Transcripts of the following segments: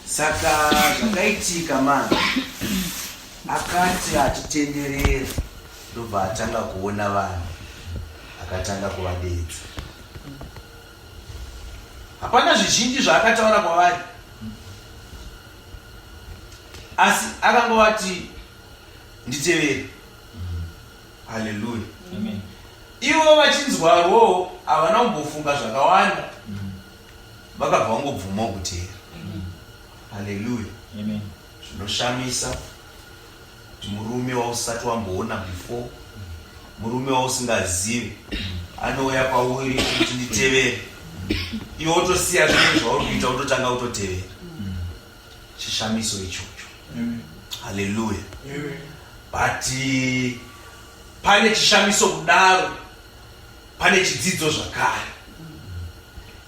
Saka zvakaitika manje, akati achitenderera ndobva atanga kuona vanhu, akatanga kuvadeedza. Hapana zvizhinji zvaakataura kwavari, asi akangovati nditevere. Haleluya. Ivo vachinzwarwo havana kumbofunga zvakawanda, vakabva vangobvumawo kuteera. Haleluya. Zvinoshamisa kuti murume wausati wamboona before, murume wausingazivi anouya kwauri kuti nditevere, iwe wotosiya zvimwe zvauri kuita wototanga kutotevera. Chishamiso ichocho. Haleluya. But pane chishamiso kudaro, pane chidzidzo zvakare,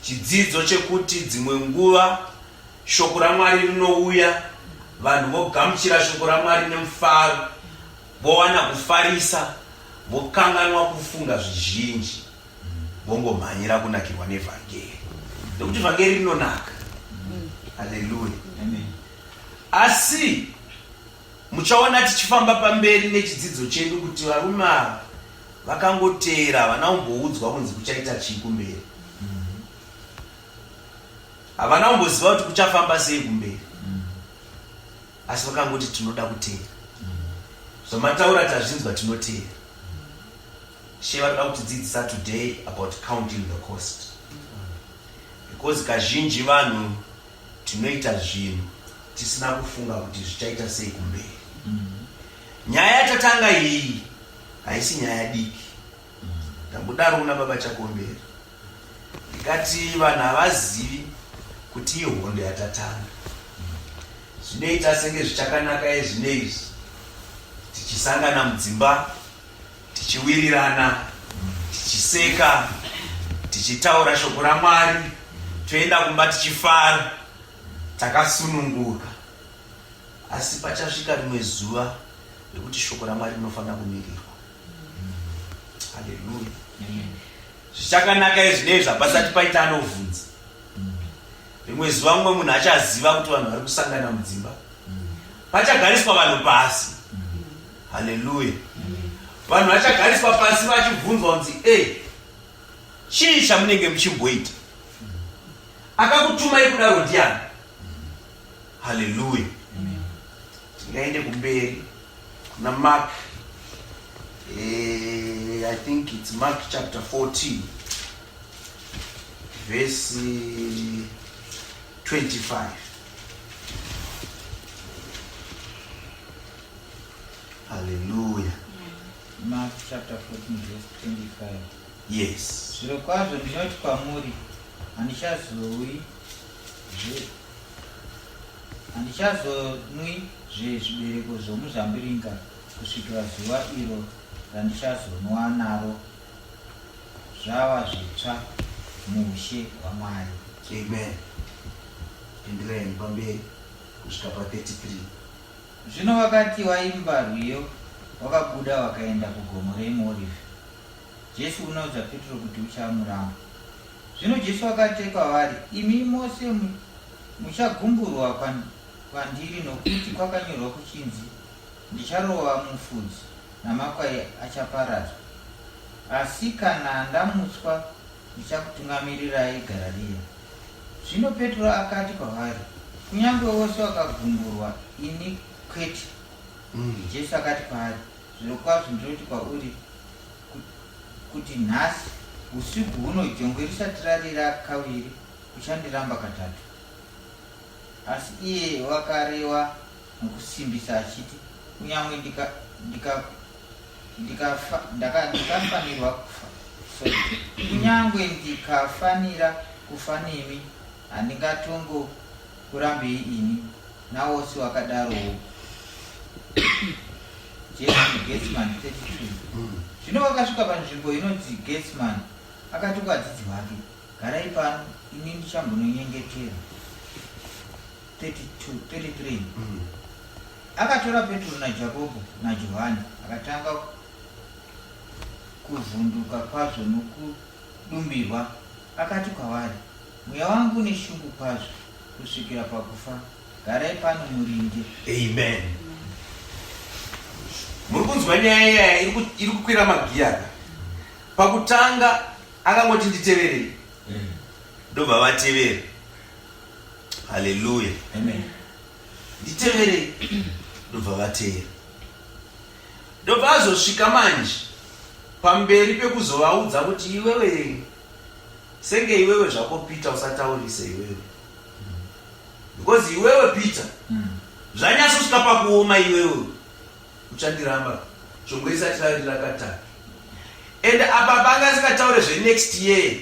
chidzidzo chekuti dzimwe nguva shoko raMwari rinouya, vanhu vogamuchira shoko raMwari nemufaro, vowana kufarisa, vokanganwa kufunga zvizhinji, vongomhanyira kunakirwa nevhangeri, nekuti vhangeri rinonaka. Haleluya. Asi muchaona tichifamba pamberi nechidzidzo chedu kuti varume ava vakangoteera, havana kumboudzwa kunzi kuchaita chii kumberi, havana kumboziva kuti kuchafamba sei kumberi, asi vakangoti tinoda kuteera. Zvamataura tazvinzwa, tinoteera. She vanoda kutidzidzisa today about counting the cost, because kazhinji vanhu tinoita zvinhu tisina kufunga kuti zvichaita sei kumberi. Nyaya yatatanga iyi haisi nyaya diki. Ndambodaro kuna Baba Chakombera, ndikati vanhu havazivi kuti ihondo yatatanga. Zvinoita senge zvichakanaka ezvino izvi, tichisangana mudzimba, tichiwirirana, tichiseka, tichitaura shoko raMwari, toenda kumba tichifara, takasununguka. Asi pachasvika rimwe zuva rekuti shoko raMwari rinofanira kumirirwa. Haleluya. Zvichakanaka izvinezvi, hapasati paita anovhunza. Rimwe zuva mumwe munhu achaziva kuti vanhu vari kusangana mudzimba, pachagariswa vanhu pasi. Haleluya. Vanhu vachagariswa pasi vachibvunzwa kunzi, e chii chamunenge muchimboita? Akakutumai kudaro ndiani? Haleluya. Tingaende kumberi kuna Mark, I think it's Mark chapter 14 verse 25. Haleluya. Mark chapter 14 verse 25. Yes. Zvirokwazvo ndinoti kwamuri, handichazowi handichazonwi zvezvibereko zvomuzambiringa kusvikira zuva iro randichazonwa naro zvava zvitsva muushe hwaMwari. Amen. Enderai pamberi kusvika pa 33. Zvino vakati vaimba rwiyo, vakabuda vakaenda kugomo reMiorivhi. Jesu unoudza Petro kuti uchamuramba. Zvino Jesu akati kwavari, Imi mose muchagumburwa kwandiri, nokuti kwakanyorwa kuchinzi, Ndicharova mufudzi, namakwai achaparadzwa. Asi kana ndamutswa, ndichakutungamirirai Garirea. Zvino Petro akati kwavari, Kunyange vose vakagumburwa, ini kwete. Jesu akati kwaari, Zvirokwazvo ndinoti kwauri, kuti nhasi usiku huno jongwe risati rarira kaviri, uchandiramba katatu. Asi iye wakarewa nokusimbisa achiti, Kunyangwe ndika, ndika, ndikafa, ndaka, ndikafanirwa kufa, sorry, kunyangwe ndikafanira kufa nemi, handingatongokurambei ini. Nawose wakadarowo. Jesu muGetsemani 32. Zvino vakasvika panzvimbo inonzi Getsemani, akati kuvadzidzi vake, Garai pano, ini ndichambononyengetera. 32, 33. Akatora Petro naJakobho naJohani, akatanga kuvhunduka kwazvo nokudumbirwa. Akati kwavari, Mweya wangu une shungu kwazvo kusvikira pakufa. Garai pano murinde. Amen. Muri kunzwa nyaya iyaya iri kukwira magiya ka. Pakutanga akangoti nditeverei. Ndobva vatevera. Haleluya. Amen. Nditeverei. Ndobva vateera. Ndobva azosvika manje pamberi pekuzovaudza kuti iwewe senge iwewe zvako Peter usataurise iwewe. Because iwewe Peter zvanyatsosvika pakuoma iwewe uchandiramba shongwe isati rarira katatu. And apa panga asingataure zvenext year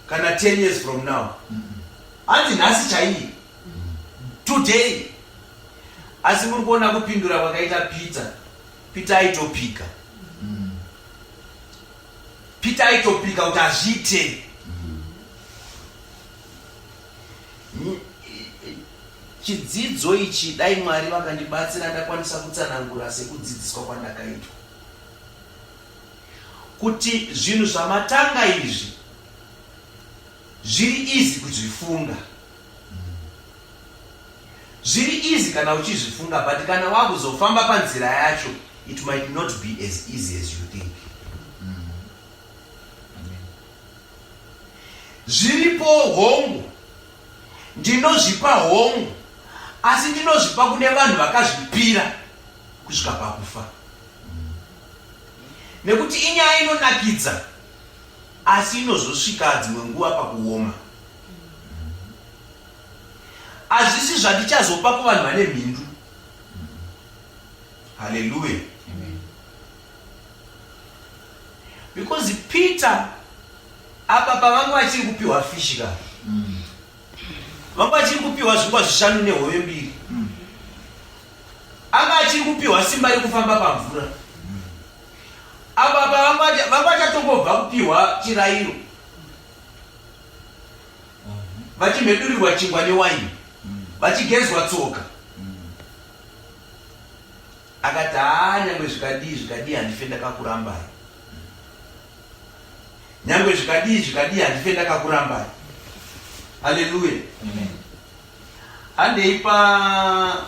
kana 10 years from now. Hanzi nhasi chaiye. Today. Asi muri kuona kupindura kwakaita Peter. Peter aitopika. Peter aitopika kuti azviite. Chidzidzo ichi dai Mwari vakandibatsira ndakwanisa kutsanangura sekudzidziswa kwandakaitwa. Kuti zvinhu zvamatanga izvi zviri easy kuzvifunga. Zviri easy kana uchizvifunga but kana wakuzofamba panzira yacho it might not be as easy as you think. Zviripo hongu, ndinozvipa hongu, asi ndinozvipa kune vanhu vakazvipira kusvika pakufa. Nekuti inyaya inonakidza asi inozosvika dzimwe nguva pakuoma. Hazvisi zvandichazopa kuvanhu vane mhindu. Haleluya. Because Peter apa pavanga vachiri kupiwa fishi ka vanga vachiri kupiwa zvingwa zvishanu nehove mbiri anga achiri kupiwa simba rekufamba pamvura apa pavanga vachatongobva kupiwa chirayiro vachimhedurirwa chingwa newaini vachigezwa tsoka akati haa nyangwe zvikadii zvikadii handife ndakakurambai nyangwe zvikadii zvikadii handife ndakakurambai haleluya handei pa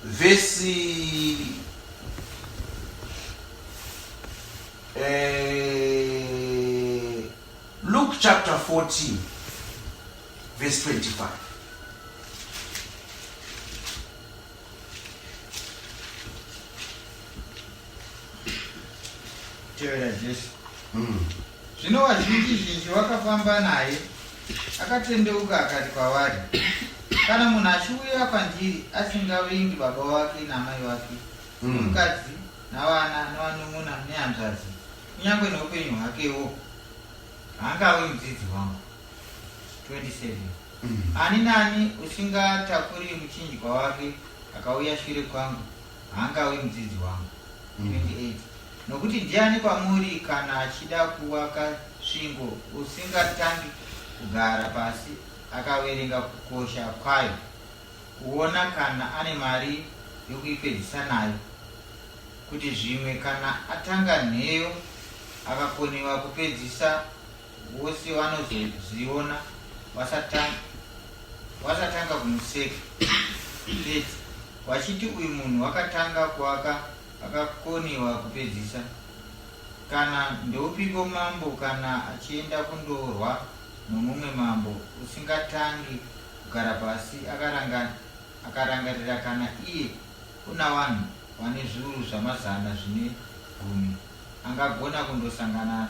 vhesi eh, Luke chapter 14 verse 25. Tevera Jesu. Zvino vazhinji zhinji vakafamba naye, akatendeuka akati kwavari, Kana munhu achiuya kwandiri asingavengi baba vake naamai vake, nomukadzi, navana, navanun'una, nehanzvadzi, kunyange noupenyu hwakewo, haangavi mudzidzi wangu. 27 Ani naani usingatakuri muchinjikwa wake akauya shure kwangu, haangavi mudzidzi wangu. 28 Nokuti ndiani kwamuri kana achida kuvaka svingo, usingatangi kugara pasi akaverenga kukosha kwayo, kuona kana ane mari yokuipedzisa nayo, kuti zvimwe kana atanga nheyo akakoniwa kupedzisa, vose vanozozviona vasatanga kumuseka. 30 vachiti uyu munhu wakatanga kuvaka akakoniwa kupedzisa. Kana ndoupiko mambo kana achienda kundorwa nomumwe mambo usingatangi kugara pasi akarangarira kana iye una vanhu vane zviuru zvamazana zvine gumi angagona kundosangana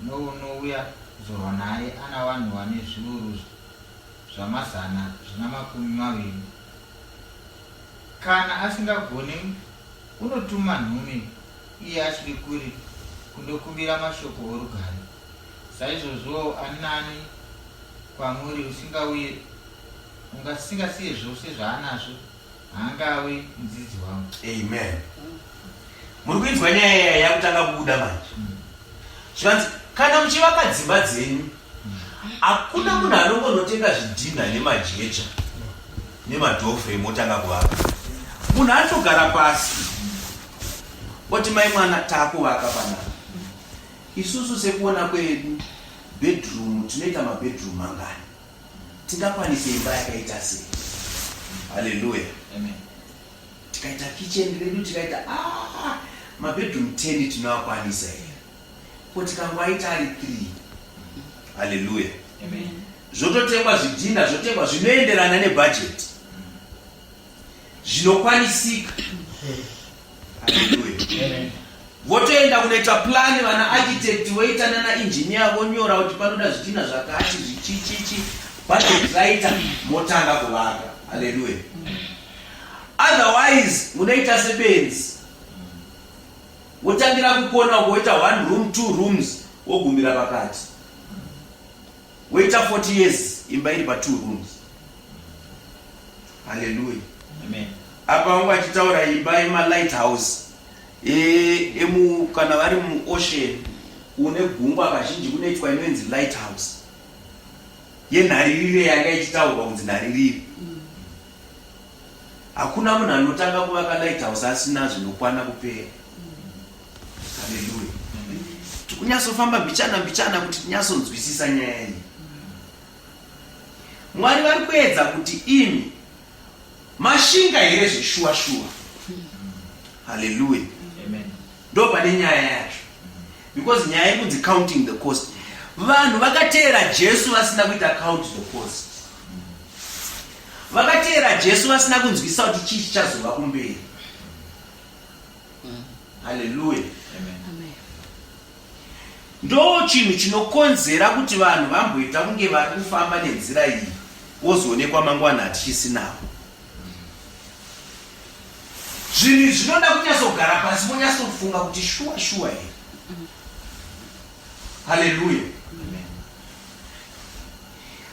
nounouya kuzorwa naye ana vanhu vane zviuru zvamazana zvina makumi maviri. Kana asingagoni unotuma nhume iye achiri kure kundokumbira mashoko orugare. Saizvozvowo ani naani kwamuri usingauye ungasingasiye zvose zvaanazvo haangavi mudzidzi wangu. Amen. Muri kuinzwa nyaya iya yakutanga kubuda manje. Zvikanzi kana muchivaka dzimba dzenyu hakuna munhu anongonotenga zvidhinha nemajecha nemadhoframe otanga kuvaka. Munhu anotogara pasi oti mai mwana taakuvaka panapa. Isusu sekuona kwedu bedroom tinoita mabedroom mangani? Tingakwanise imba yakaita sei? Haleluya. Tikaita kitchen redu tikaita ah, mabedroom 10 tinoakwanisa here? Ko tikangoaita ari 3? Haleluya. Zvototengwa zvidhina, zvotengwa zvinoenderana nebudget. Zvinokwanisika. Haleluya. Votoenda kunoita plan vana architect voita nana engineer vonyora kuti panoda zvidhina zvakati zvichichichi budget raita motanga kuvaka. Haleluya. Otherwise munoita sebenzi. Wotangira kukona uko woita one room, two rooms wogumira pakati. Woita 40 years imba iri pa two rooms. Haleluya. Amen. Apa vangu vachitaura imba yema lighthouse e, emu kana vari muocean une gungwa kazhinji kunoitwa inonzi lighthouse yenharirire yanga ichitaurwa kunzi nharirire. Hakuna munhu anotanga kuvaka lighthouse asina zvinokwana kupera. Haleluya. Tikunyatsofamba mbichana mbichana kuti tinyatsonzwisisa nyaya iyi. Mwari vari kuedza kuti imi mashinga here zveshuwa shuwa. Haleluya. Ndo pane nyaya yacho. Because nyaya iri kunzi counting the cost. Vanhu vakateera Jesu vasina kuita count the cost. Vakateera Jesu vasina kunzwisisa kuti chii chichazova kumberi. Haleluya. Ndo chinhu chinokonzera kuti vanhu vamboita kunge vari kufamba nenzira iyi wozoonekwa mangwana hatichisinawo. Zvinhu izvi zvinoda kunyatsogara pasi monyatsofunga kuti shuwa shuwa here. Haleluya.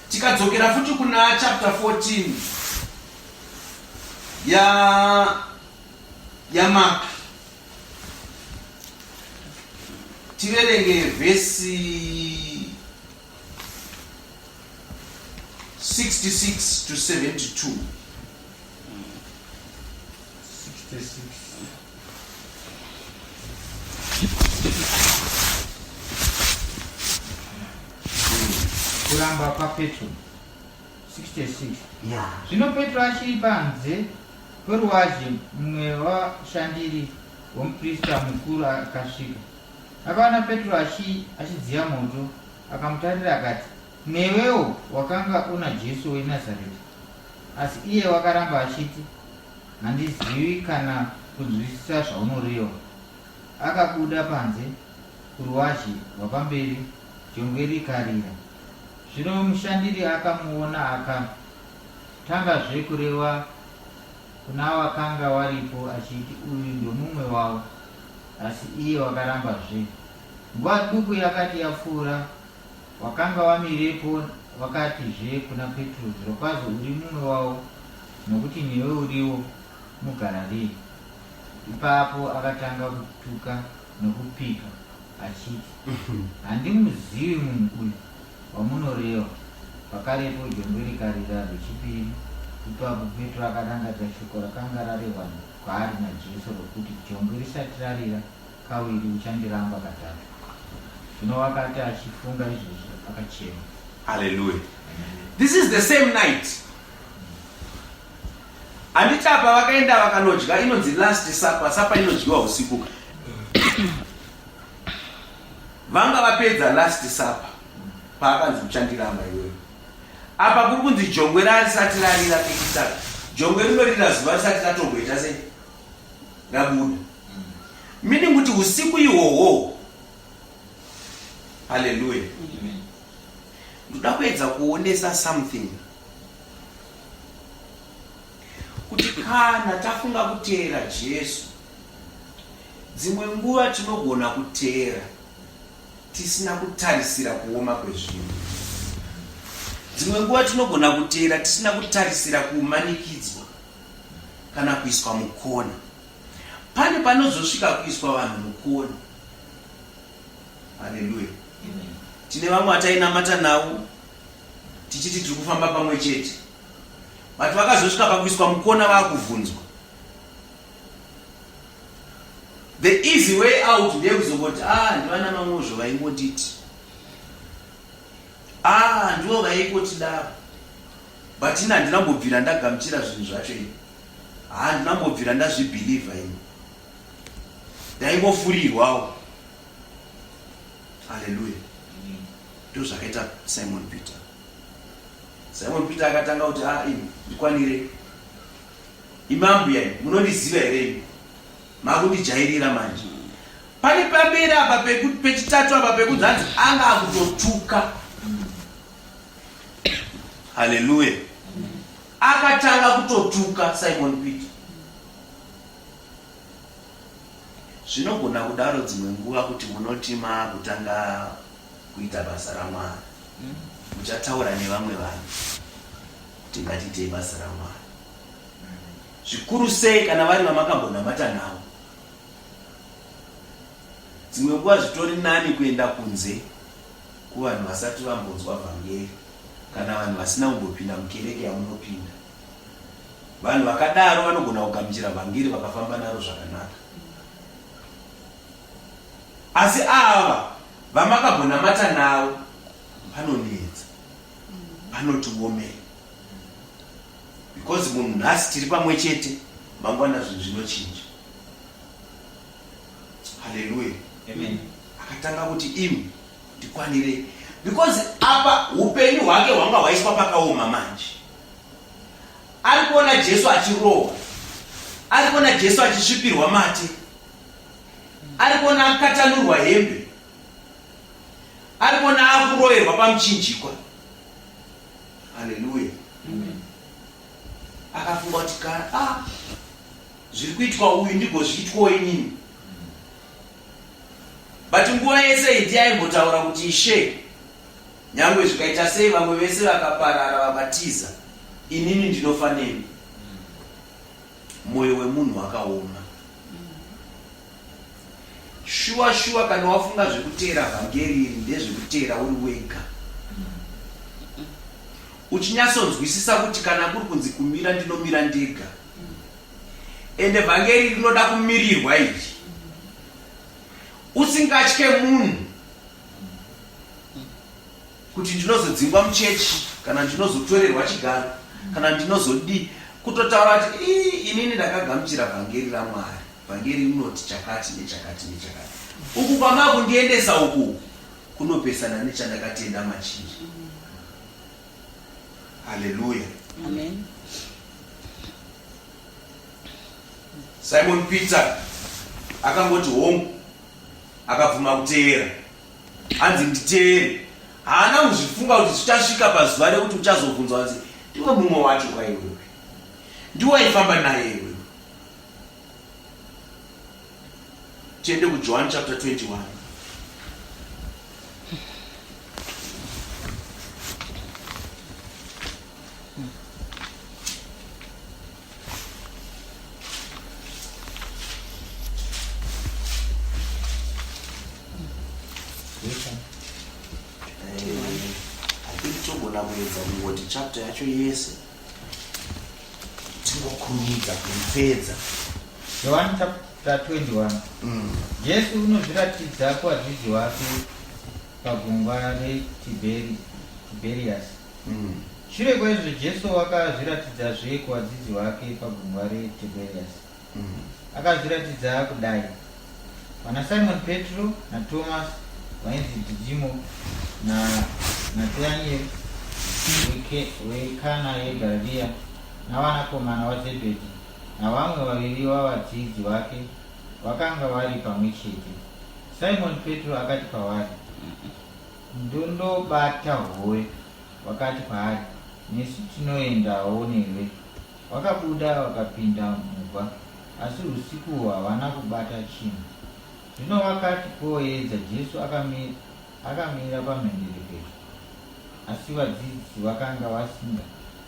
Tikadzokera futi kuna chapter 14 ya yaMark tiverenge vhesi 66 to 72. 66. Kuramba kwaPetro 66. Zvino Petro achiri panze peruwazhe, mumwe wavashandiri vomuprista mukuru akasvika. Akaona Petro achidziya moto, akamutarira akati, Newewo wakanga una Jesu weNazareta. Asi iye wakaramba achiti, Handizivi kana kunzwisisa zvaunoreva. Akabuda panze kuruwazhe rwapamberi, jongwe rikarira. Zvino mushandiri akamuona akatangazve kureva kuna wakanga waripo achiti, Uyu ndomumwe wavo. Asi iye wakarambazve. Nguva duku yakati yapfuura, Wakanga wamirepo wakatizve kuna Petro, Zvirokwazvo uri mumwe wavo, nokuti newe uriwo muGararia. Ipapo akatanga kutuka nokupika, achiti, Handimuzivi munhu uyu wamunoreva. Pakarepo jongwe rikarira rwechipiri. Ipapo Petro akarangarira shoko rakanga rarehwa kwaari naJesu rokuti, Jongwe risati rarira, kawiri uchandiramba katatu. Zvino wakati achifunga izvozvo akachema. Hallelujah. This is the same night. Handiti apa vakaenda vakanodya inonzi last supper, supper inodyiwa usiku. Vanga vapedza last supper paakanzi uchandiramba iwewe. Apa kuri kunzi jongwe rarisati rarira kechitatu. Jongwe rinorira zuva risati ratomboita sei? Rabuda. Meaning kuti usiku ihwohwo. Hallelujah. Ndoda kuedza kuonesa something. Kuti kana tafunga kuteera Jesu, dzimwe nguva tinogona kuteera tisina kutarisira kuoma kwezvinhu. Dzimwe nguva tinogona kuteera tisina kutarisira kumanikidzwa kana kuiswa mukona. Pane panozosvika kuiswa vanhu mukona. Haleluya. Tine vamwe vatainamata navo tichiti tiri kufamba pamwe chete, but vakazosvika pakuiswa mukona vaakuvhunzwa. The easy way out ndeyekuzongoti ah, ndivana mamwozvo vaingonditi, ah, ndivo vaingotidaro. But ini handina kumbobvira ndagamuchira zvinhu zvacho ini. Handina kumbobvira ndazvibhilivha ini. Ndaingofurirwawo. Haleluya. Ndozvakaita Simon Peter. Simon Peter akatanga kuti ah ini ndikwanire. Imi ambuya imi munondiziva here imi? Makundijairira manje. Pane pamberi apa pechitatu apa pekunzi hanzi anga akutotuka. Haleluya. Akatanga kutotuka Simon Peter. Zvinogona kudaro dzimwe nguva kuti munoti maakutanga kuita basa raMwari. Muchataura nevamwe vanhu kuti ngatiitei basa raMwari. Zvikuru sei kana vari vamakambonamata navo. Dzimwe nguva zvitori nani kuenda kunze kuvanhu vasati vambonzwa vhangeri kana vanhu vasina kumbopinda mukereke yamunopinda. Vanhu vakadaro vanogona kugamuchira vhangeri vakafamba naro zvakanaka. Asi ava vamakambonamata navo panonetsa, panotiomera because munhu nhasi tiri pamwe chete, mangwana zvinhu zvinochinja. Haleluya. Amen. Akatanga kuti imi ndikwanirei because apa upenyu hwake hwanga hwaiswa pakaoma manje. Ari kuona Jesu achirohwa, ari kuona Jesu achisvipirwa mate, ari kuona akatanurwa hembe, ari kuona akuroverwa pamuchinjikwa. Haleluya. Akafunga kuti kana ah, zviri kuitwa uyu ndigozviitwawo inini. But nguva yese iyi ndiye aimbotaura kuti Ishe, nyangwe zvikaita sei vamwe vese vakaparara vakatiza, inini ndinofa nemi. Moyo wemunhu wakaoma. Shuwa shuwa kana wafunga zvekuteera vhangeri iri ndezvekuteera uri wega. Uchinyatsonzwisisa kuti kana kuri kunzi kumira ndinomira ndega. Ende vhangeri rinoda kumirirwa iri. Usingatye munhu kuti ndinozodzingwa muchechi kana ndinozotorerwa chigaro kana ndinozodii, kutotaura kuti ii inini ndakagamuchira vhangeri raMwari, vhangeri rinoti chakati nechakati nechakati, uku kwamakundiendesa uku kunopesana nechandakatenda machiri. Haleluya. Amen. Simon Peter akangoti hongu, akabvuma kuteera. Hanzi nditeere. Haana kuzvifunga kuti zvichasvika pazuva rekuti uchazobvunzwa hanzi ndiwe mumwe wacho kwaiwewe. Ndiwe waifamba naye iwewe. Tiende kuJohn chapter 21. I think togona kuedza kungoti chapter yacho yese tingokurumidza kuipedza. John chapter 21. Jesu unozviratidza kuvadzidzi vake pagungwa reTiberiasi. Shure kwaizvo Jesu wakazviratidzazve kuvadzidzi vake pagungwa reTiberiasi. Akazviratidza kudai pana Simoni Petro naTomasi wainzi Dhidhimo naNatanieri weKana yeGarirea navanakomana vaZebhedhi navamwe vaviri vavadzidzi vake vakanga vari pamwe chete. Simoni Petro akati kwavari, Ndondobata hove. Vakati kwaari, Nesu tinoendawo newe. Vakabuda vakapinda mugwa, asi usikuhwo havana kubata chinhu. Zvino vakati kwoedza, Jesu akamira pamhenderekedzo, asi vadzidzi vakanga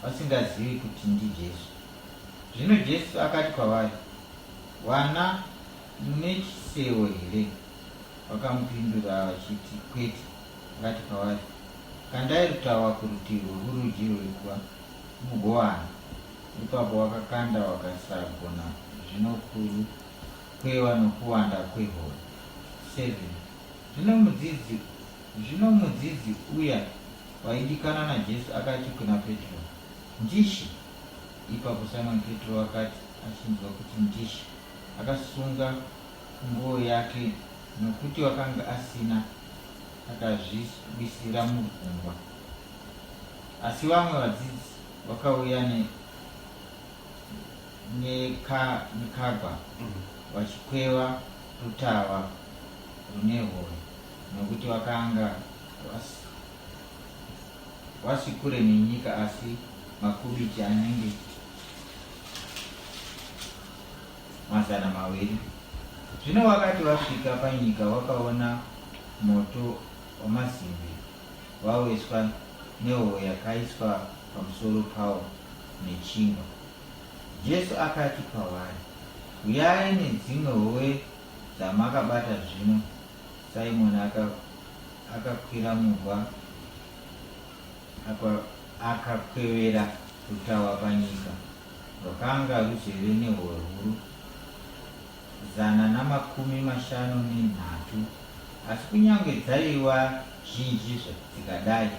vasingazivi kuti ndiJesu. Zvino Jesu akati kwavari, Vana, mune chisewo here? Vakamupindura vachiti, Kwete. Akati kwavari, Kandai rutawa kurutivi rwokurudyi rwegwa, mugowana. Ipapo wakakanda wakasagona zvino kuru kweva nokuwanda kwehove. 7 zvino mudzidzi zvino mudzidzi uya waidikana naJesu akati kuna Petro, NdiShe! Ipapo Simoni Petro wakati achinzwa kuti ndiShe, akasunga nguo yake, nokuti wakanga asina, akazviwisira mugungwa. Asi vamwe vadzidzi vakauya nekagwa vachikweva rutava rune hove, nokuti vakanga vasi kure nenyika, asi makubiti anenge 200. Zvino vakati vasvika panyika, vakaona moto wamazimbe waveswa nehove yakaiswa pamusoro pawo nechingwa. Jesu akati kwavari, Uyai nedzimwe hove dzamakabata zvino. Simoni akakwira mugwa akakwevera rutawa panyika rwakanga ruzere nehove huru 153, asi kunyange dzaiva zhinji dzikadai,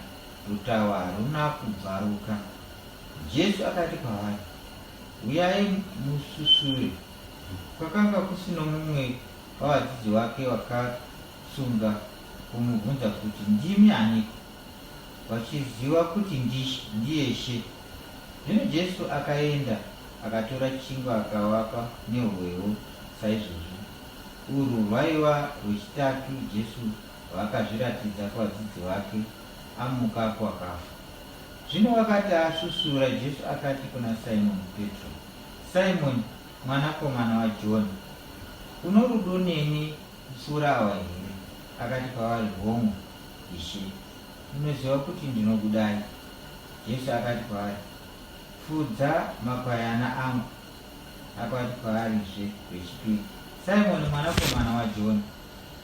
rutawa haruna kubvaruka. Jesu akati kwavari, Uyai mususure. Kwakanga kusino mumwe wavadzidzi vake wakatsunga kumubvunza kuti, Ndimi aniko? Vachiziva kuti ndiye She. Zvino Jesu akaenda, akatora chingwa akavapa nehovewo saizvozvo. Urwu rwaiva rwechitatu Jesu rwaakazviratidza kuvadzidzi vake amuka kuvakafa. Zvino wakati asvusvura, Jesu akati kuna Simoni Petro, Simoni, mwanakomana waJona, unorudo neni kupfuura awa here? Akati kwavari, Hongu, Ishe, munoziva kuti ndinokudai. Jesu akati kwaari, Fudza makwayana angu. Akati kwaarizve rwechipiri, Simoni, mwanakomana waJona,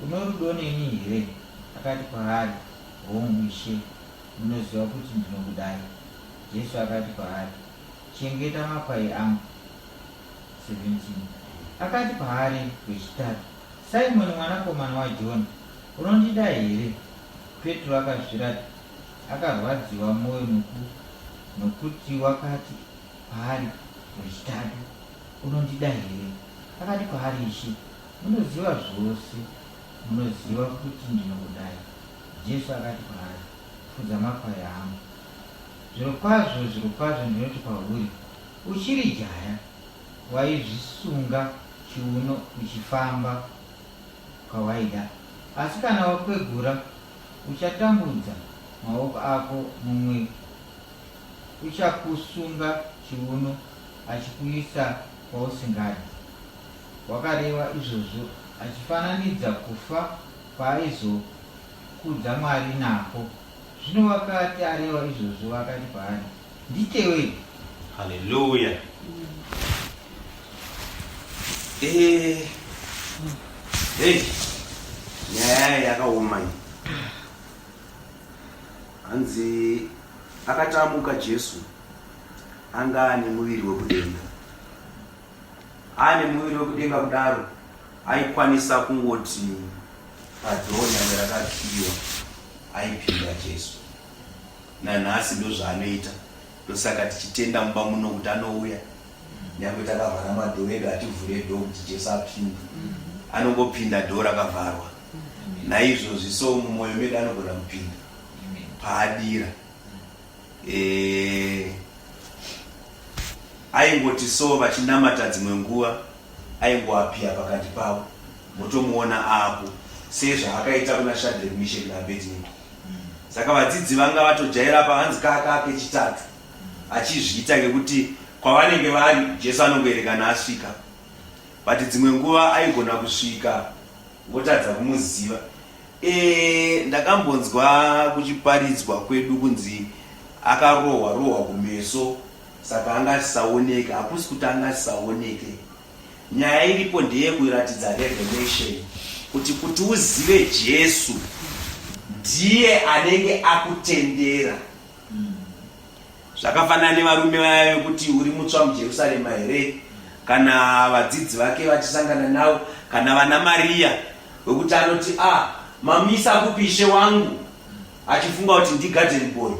unorudo neni here? Akati kwaari, Hongu, Ishe, munoziva kuti ndinokudai. Jesu akati kwaari, Chengeta makwai angu. 17 akati kwaari rwechitatu, Simoni mwanakomana waJona, unondida here? Petro akarwadziwa mwoyo nokuti wakati kwaari rwechitatu, Unondida here? Akati kwaari, Ishe, munoziva zvose, munoziva kuti ndinokudai. Jesu akati kwaari, Fudza makwai angu. Zvirokwazvo, zvirokwazvo ndinoti kwauri, uchiri jaya, waizvisunga chiuno uchifamba kwawaida, asi kana wakwegura, uchatambudza maoko ako, mumwe uchakusunga chiuno achikuisa kwausingadi. Wakareva izvozvo achifananidza kufa kwaaizokudza Mwari nako. Zvino wakati areva izvozvo, vakati kwaari, Nditevere. Haleluya. Eh. Hey. Nyaya yakaoma iyi. Hanzi akati amuka Jesu anga ane muviri wekudenga. Ane muviri wekudenga kudaro aikwanisa kungoti padhoo nyangwe rakakiyiwa aipinda Jesu. Nanhasi ndozvaanoita ndosaka tichitenda mumba muno kuti anouya nyangwe takavhara madhoo edu hativhure dhoo kuti Jesu apinde. Anongopinda dhoo rakavharwa. Naizvozvi so mumwoyo medu anogona kupinda paadira. Eh, aingoti so vachinamata dzimwe nguva aingoapiya pakati pavo motomuona apo sezvaakaita kuna Shadrach, Meshach naAbednego. Saka vadzidzi vanga vatojaira apa hanzi kaka kechitatu achizviita ngekuti kwavanenge vari Jesu anongoerekana asvika, but dzimwe nguva aigona kusvika votadza kumuziva. E, ndakambonzwa kuchiparidzwa kwedu kunzi akarohwa rohwa kumeso saka anga asisaoneke. Hakusi kuti anga asisaoneke, nyaya iripo ndeyekuratidza revelation kuti kuti uzive Jesu ndiye anenge akutendera. Zvakafanana nevarume vaya vekuti uri mutsva muJerusarema here, kana vadzidzi vake vachisangana navo, kana vana Mariya wekuti anoti a ah, mamisa kupi ishe wangu, achifunga kuti ndigarden boy,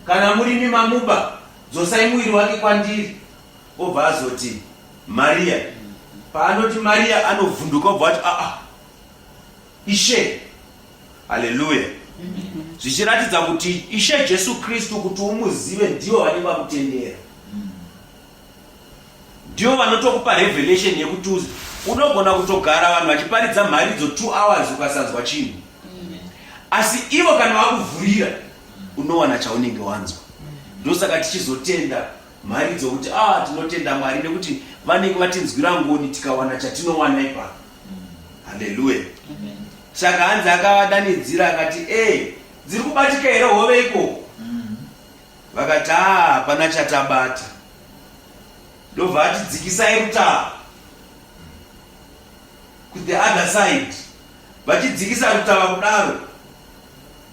kana murimi mamuba. Dzosai muviri wake kwandiri. Obva azoti, Maria. Paanoti Maria anovhunduka obva ati, aa, ah, Ishe. Haleluya. Zvichiratidza kuti Ishe Jesu Kristu kuti umuzive ndivo vanenge vakutendera. Ndivo vanotokupa revelation yekuti uzi unogona kutogara vanhu vachiparidza mharidzo 2 hours ukasanzwa chinhu. Asi ivo kana vakuvhurira unowana chaunenge wanzwa. Ndosaka tichizotenda mharidzo kuti ah tinotenda Mwari nekuti vanenge vatinzwira ngoni tikawana chatinowana ipapo. Haleluya. Saka hanzi akavadanidzira akati e dziri kubatika here hove ikoko? Vakati haa hapana chatabata. Ndobva ati dzikisai rutava ku the other side. Vachidzikisa rutava kudaro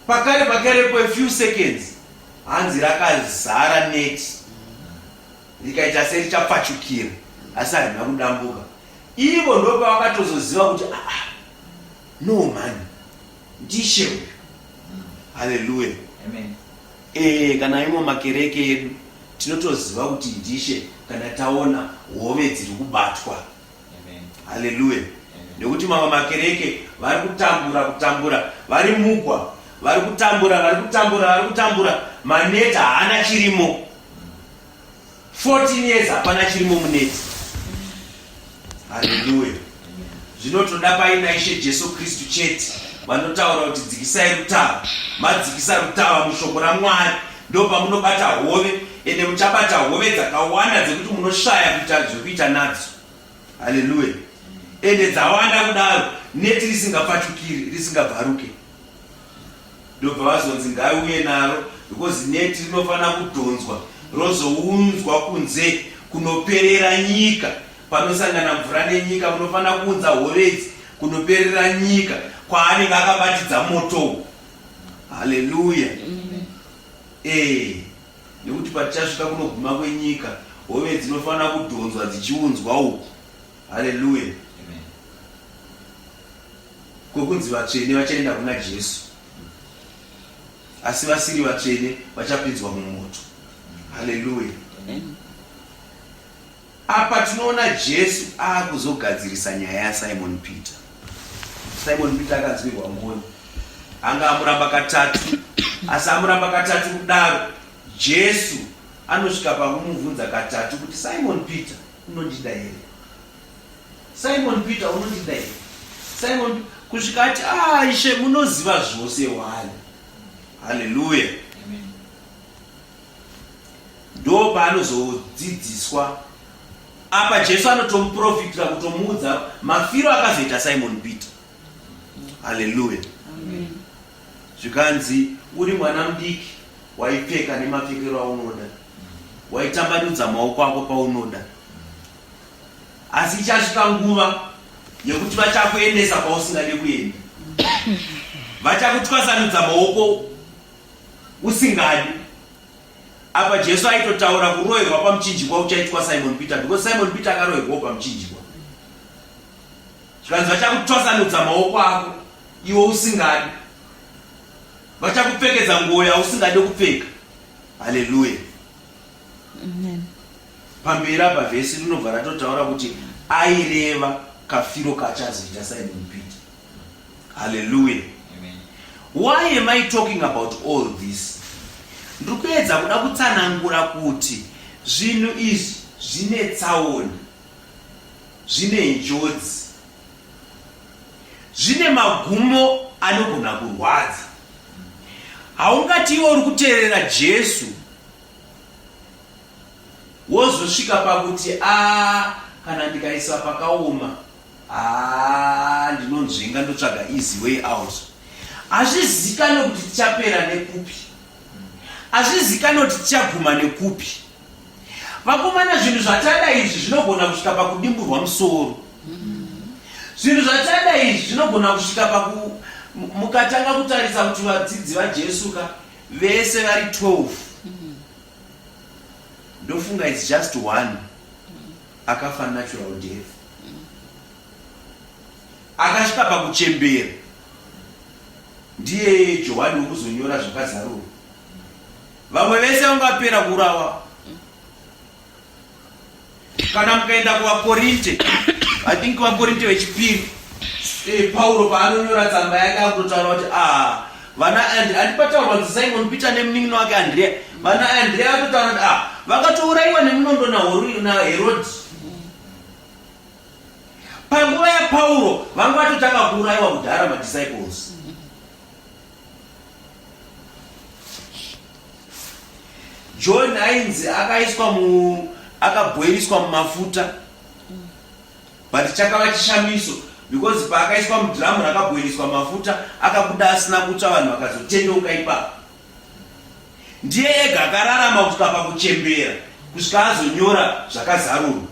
pakare pakarepo a few seconds hanzi rakazara neti rikaita serichapfachukira asi harina kudambuka. Ivo ndopavakatozoziva kuti ah, ah no man ndishe uyu. Haleluya. Amen. Ee, kana imo makereke edu tinotoziva kuti ndishe kana taona hove dziri kubatwa. Haleluya. Nekuti mamwe makereke vari kutambura kutambura vari mugwa vari kutambura vari kutambura vari kutambura maneti haana chirimo 14 years hapana chirimo muneti. Haleluya. Zvinotoda paina Ishe Jesu Kristu chete vanotaura kuti dzikisai rutava. Madzikisa rutava mushoko raMwari ndopamunobata hove ende muchabata hove dzakawanda dzekuti munoshaya kuita zvekuita nadzo. Haleluya. Ende dzawanda kudaro neti risingapfachukiri risingabvaruke. Ndobva vazonzi ngaiuye naro because neti rinofanira kudhonzwa rozounzwa kunze kunoperera nyika panosangana mvura nenyika munofanira kuunza hove idzi kunoperera nyika kwaanenge akabatidza moto. Haleluya. Ee, nekuti patichasvika kunoguma kwenyika hove dzinofanira kudhonzwa dzichiunzwa uku. Haleluya. Kwekunzi vatsvene vachaenda kuna Jesu, asi vasiri vatsvene vachapinzwa mumoto. Haleluya. Apa tinoona Jesu akuzogadzirisa nyaya yaSimon Peter. Simon Peter akanzwirwa ngoni, anga amuramba katatu, asi amuramba katatu kudaro, Jesu anosvika pakumubvunza katatu kuti Simon Peter, unondida here? Simon Peter unondida here? Simon kusvika ati ah Ishe munoziva zvose wani. Haleluya. Ndo paanozodzidziswa apa Jesu anotomuprofitira kutomuudza mafiro akazoita Simon Peter. Haleluya. Zvikanzi uri mwana mudiki waipfeka nemapfekero aunoda, waitambanudza maoko ako paunoda, asi ichasvika nguva yekuti vachakuendesa pausingade kuenda, vachakutwasanudza maoko usingadi. Apa Jesu aitotaura kuroherwa pamuchinjikwa kuchaitwa Simon Peter because Simon Peter akaroherwawo pamuchinjikwa. Zvikanzi vachakutwasanudza maoko ako iwe usingadi, vachakupfekedza nguo yausingade kupfeka. Haleluya. Pamberi apa vhesi rinobva ratotaura kuti aireva kafiro kachazoita Simon Peter. Haleluya. Why am I talking about all this? Ndiri kuedza kuda kutsanangura kuti zvinhu izvi zvine tsaona, zvine njodzi, zvine magumo anogona kurwadza. Haungati iwe uri kuteerera Jesu wozosvika pakuti a kana ndikaisa pakaoma haa ndinonzvenga ndotsvaga easy way out. Hazvizikanwe kuti tichapera nekupi, hazvizikanwe kuti tichaguma nekupi. Vakomana, zvinhu zvatada izvi zvinogona kusvika pakudimburwa musoro. Zvinhu zvatada izvi zvinogona kusvika paku mukatanga kutarisa kuti vadzidzi vaJesu ka vese vari 12 ndofunga it's just one akafa natural death akasvika pakuchembera ndiye Johani wekuzonyora zvakazarurwa. Vamwe vese vanga vapera kuurawa. Kana mukaenda kuvaKorinte, I think vaKorinte vechipiri, eh, Pauro paanonyora tsamba yake akutotaura kuti ah, vana andipataurwa kunzi Simon Peter nemunin'ina wake Andrea, vana Andrea vatotaura kuti ah, vakatourayiwa nemunondo naHerodi. Panguva yaPauro vanga vatotanga kuurayiwa kudhara madisciples. John ainzi akaiswa mu akabhoiliswa mumafuta but chakava chishamiso because paakaiswa mudhiramu rakabhoiliswa mafuta akabuda asina kutsva vanhu vakazotendeuka ipapo ndiye ega akararama kusvika pakuchembera kusvika azonyora zvakazarurwa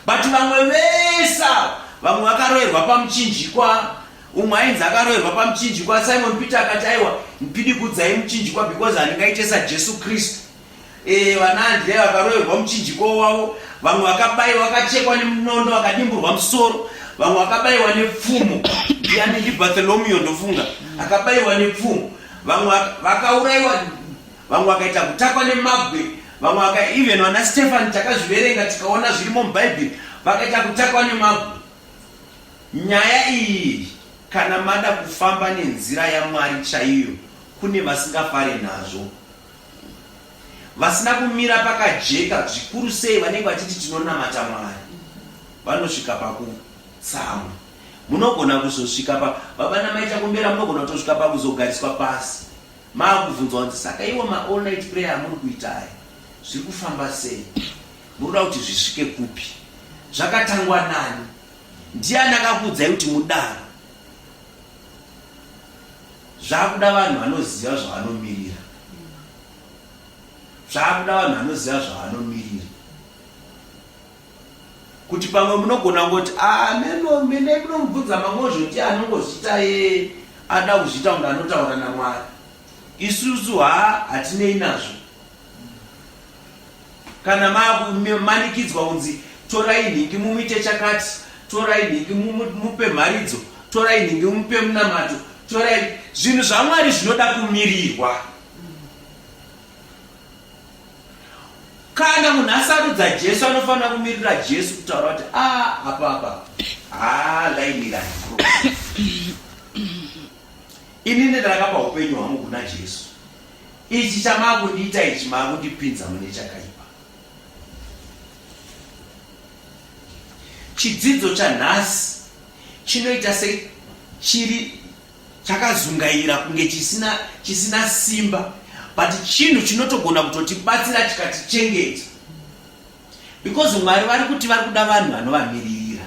but vamwe vese ava vamwe vakaroerwa pamuchinjikwa umwe ainzi akaroerwa pamuchinjikwa Simon Peter akati aiwa mpidigudzai muchinjikwa because handingaite saJesu Kristu e, vana Andrea vakaroerwa muchinjikwa wavo vamwe vakabaiwa vakachekwa nemunondo vakadimburwa musoro vamwe vakabaiwa nepfumo ndiani ndiBartholomeo ndofunga akabaiwa nepfumo vamwe vakauraiwa vamwe vakaita kutakwa nemabwe vamwe vaka even vana Stefani takazviverenga tikaona zvirimo mubhaibheri vakaita kutakwa nemabwe nyaya iyi kana mada kufamba nenzira yaMwari chaiyo kune vasingafare nazvo vasina kumira pakajeka zvikuru sei vanenge vachiti tinonamata Mwari vanosvika pakutsamwa munogona kuzosvika pa baba namai Chakumbera munogona kutosvika pakuzogariswa pasi Maakubvunzwa kunzi saka iwo ma all night prayer amuri kuita aya zviri kufamba sei? Muri kuda kuti zvisvike kupi? Zvakatangwa nani? Ndiani akakuudzai kuti mudaro? Zvakuda vanhu vanoziva zvavanomirira. Zvakuda vanhu vanoziva zvavanomirira. Kuti pamwe munogona kungoti ah, meno mene munomubvunza mamozvo ndiye anongozviita ye ada kuzviita kunge anotaura naMwari. Isusu ha hatinei nazvo. Kana makumanikidzwa kunzi torai nhingi mumuite chakati, torai nhingi mupe mharidzo, torai nhingi mupe munamato, torai zvinhu zvaMwari zvinoda kumirirwa. Kana munhu asarudza Jesu anofanira kumirira Jesu kutaura kuti a ah, apa apa haa laini randiro inini ndakapa upenyu hwangu kuna Jesu ichi chamakundiita ichi makundipinza mune chakaipa chidzidzo chanhasi chinoita se chiri chakazungaira kunge chisina, chisina simba but chinhu chinotogona kutotibatsira chikatichengeta because Mwari vari kuti vari kuda vanhu vanovamiririra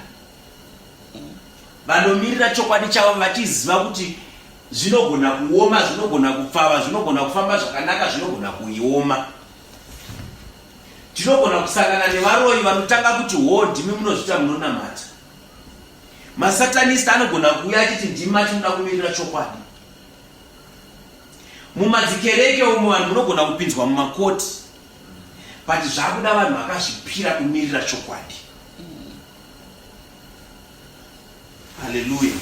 vanomirira chokwadi chavo vachiziva kuti zvinogona kuoma zvinogona kupfava zvinogona kufamba zvakanaka zvinogona kuioma tinogona kusangana nevaroyi vanotanga kuti hoo ndimi munozvita munonamata Masatanist anogona kuuya achiti ndimi mati munoda kumirira chokwadi. Mumadzikereke umu vanhu munogona kupinzwa mumakoti but zvakuda vanhu vakazvipira kumirira chokwadi. Hallelujah.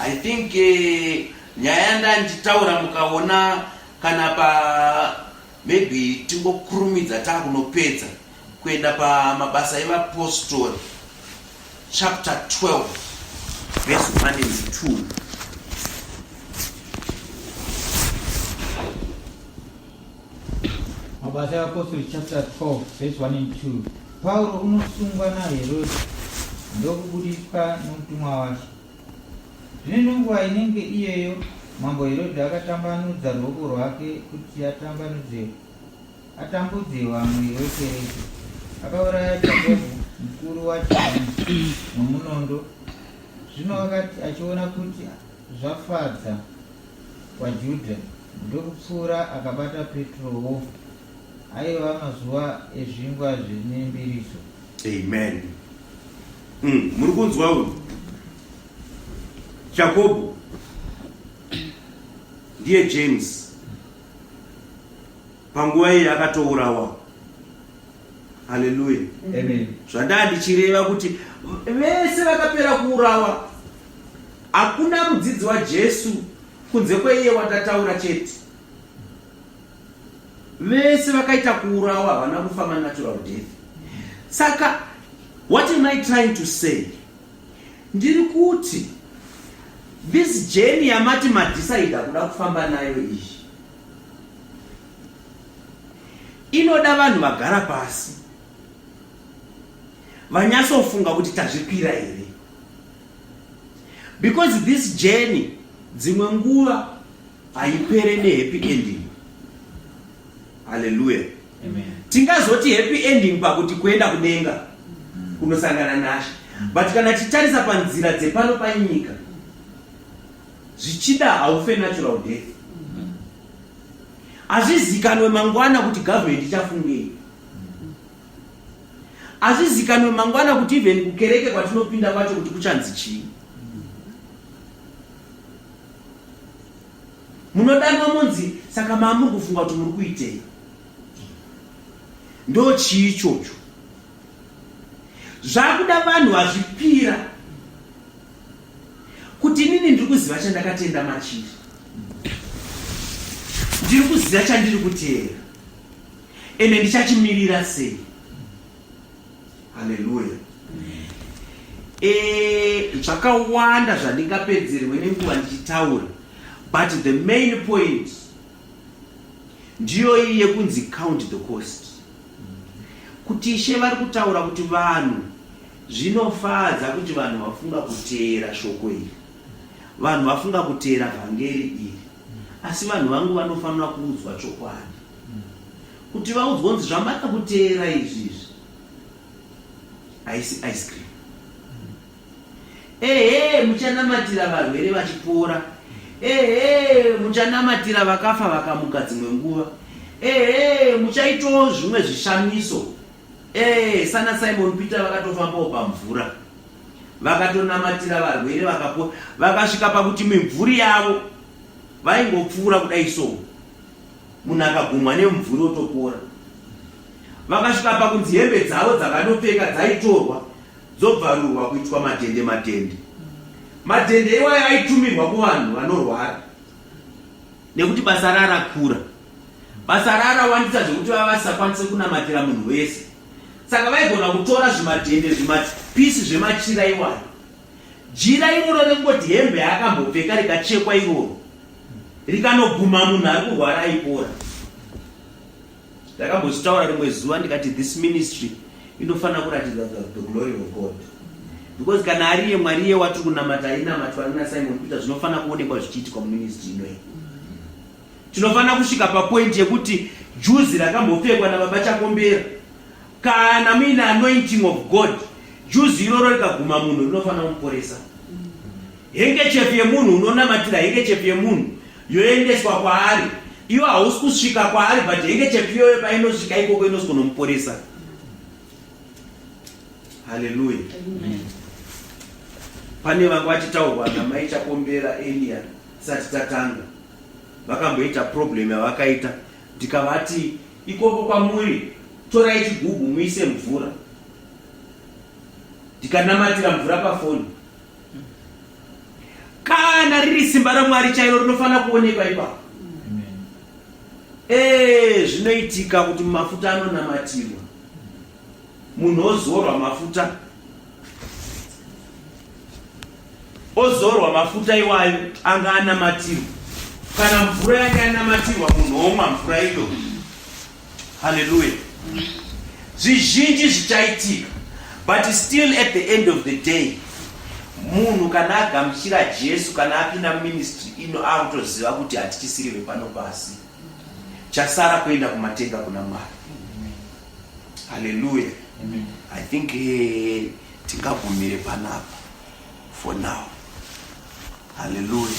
I think eh, nyaya yandanditaura mukaona kana pa maybe tingokurumidza takunopedza kuenda pamabasa evapostori chapter 12 verse 1 and 2. Mabasa evapostori chapter 12 verse 1 and 2. Pauro unosungwa naHerodhi ndokubudiswa nomutumwa waShe. Zvino nenguva inenge iyeyo mambo Herodhi akatambanudza ruoko rwake kuti atambanudze atambudze vamwe vekereke. Akauraya Jakobho mukuru waJohani nomunondo. Zvino akati achiona kuti zvafadza vaJudha, ndokupfuura akabata Petrowo. Aiva mazuva ezvingwa zvine mbiriso. Amen. Muri kunzwa uyu Jakobho ndiye James panguva iyi akatourawa haleluya zvandaa ndichireva kuti vese vakapera kuurawa hakuna mudzidzi waJesu kunze kweiye watataura chete vese vakaita kuurawa havana kufa manatural death. Saka what am I trying to say? Ndiri kuti this journey yamati madecide kuda kufamba nayo iyi inoda vanhu vagara pasi vanyatsofunga kuti tazvipira here, because this journey dzimwe nguva haipere nehappy ending. Haleluya. Tingazoti happy ending pakuti kuenda kudenga kunosangana naShe, but kana tichitarisa panzira dzepano panyika, zvichida haufe natural death. Hazvizikanwe mangwana kuti government ichafungei. Hazvizikanwe mangwana kuti even kukereke kwatinopinda kwacho kuti kuchanzi chii. Munodanwa munzi, saka maamuri kufunga kuti muri kuitei? Ndo chii ichocho? Zvakuda vanhu vazvipira kuti inini ndiri kuziva chandakatenda machiri, ndiri kuziva chandiri kuteera, ende ndichachimirira sei. Haleluya. Zvakawanda zvandingapedzerwe nenguva ndichitaura, but the main point ndiyo iyi yekunzi count the cost, kuti Ishe vari kutaura kuti vanhu, zvinofadza kuti vanhu vafunga kuteera shoko iri, vanhu vafunga kuteera vhangeri iri, asi vanhu vangu vanofanira kuudzwa chokwadi, kuti vaudzwa kunzi zvamada kuteera izvi izvi haisi ice cream. Ehe, muchanamatira varwere vachipora. Ehe, muchanamatira vakafa vakamuka dzimwe nguva. Ehe, muchaitawo zvimwe zvishamiso. Ehe, sana Simon Peter vakatofambawo pamvura, vakatonamatira varwere vakapora, vakasvika pakuti mimvuri yavo vaingopfuura kudai so, munhu akagumwa nemumvuri otopora. Vakasvika pakunzi hembe dzavo dzavanopfeka dzaitorwa dzobvarurwa kuitwa madhende madhende. Madhende iwayo aitumirwa kuvanhu vanorwara, nekuti basa rarakura, basa rarawandisa zvekuti vava vasisakwanise kunamatira munhu wese. Saka vaigona kutora zvimadhende, zvimapisi zvemachira iwayo. Jira iroro rekungoti hembe yaakambopfeka rikachekwa iroro rikanoguma munhu ari kurwara, aipora. Ndakambozvitaura rimwe zuva ndikati this ministry inofanira kuratidza the glory of God, because kana ariye Mwari iye watiri kunamata ainamatwa nana Simon Peter, zvinofanira kuonekwa zvichiitikwa muministry inoyi. Tinofanira kusvika papoint yekuti juzi rakambopfekwa nababa Chakombera, kana muine anointing of God, juzi iroro rikaguma munhu rinofanira kumuporesa. Hengechefu yemunhu, unonamatira hengechefu yemunhu yoendeswa kwaari, iwo hausi kusvika kwaari, but hengechefu iyoyo painosvika ikoko inosikonomuporesa. Haleluya. Pane vanga vachitaurwa namai Chakombera earlier tisati tatanga, vakamboita problem yavakaita, ndikavati ikoko kwamuri torai chigubhu muise mvura, ndikanamatira mvura pafoni. Kana riri simba raMwari chairo rinofanira kuonekwa ipapo. Zvinoitika kuti mafuta anonamatirwa, munhu ozorwa mafuta, ozorwa mafuta iwayo anga anamatirwa, kana mvura yanga yanamatirwa, munhu omwa mvura iyo. Haleluya. Zvizhinji zvichaitika, but still at the end of the day, munhu kana agamuchira Jesu, kana apinda muministry ino, akutoziva kuti hatichisiri vepano pasi, chasara kuenda kumatenga kuna Mwari. Haleluya. I think tingagumire panapa for now. Haleluya.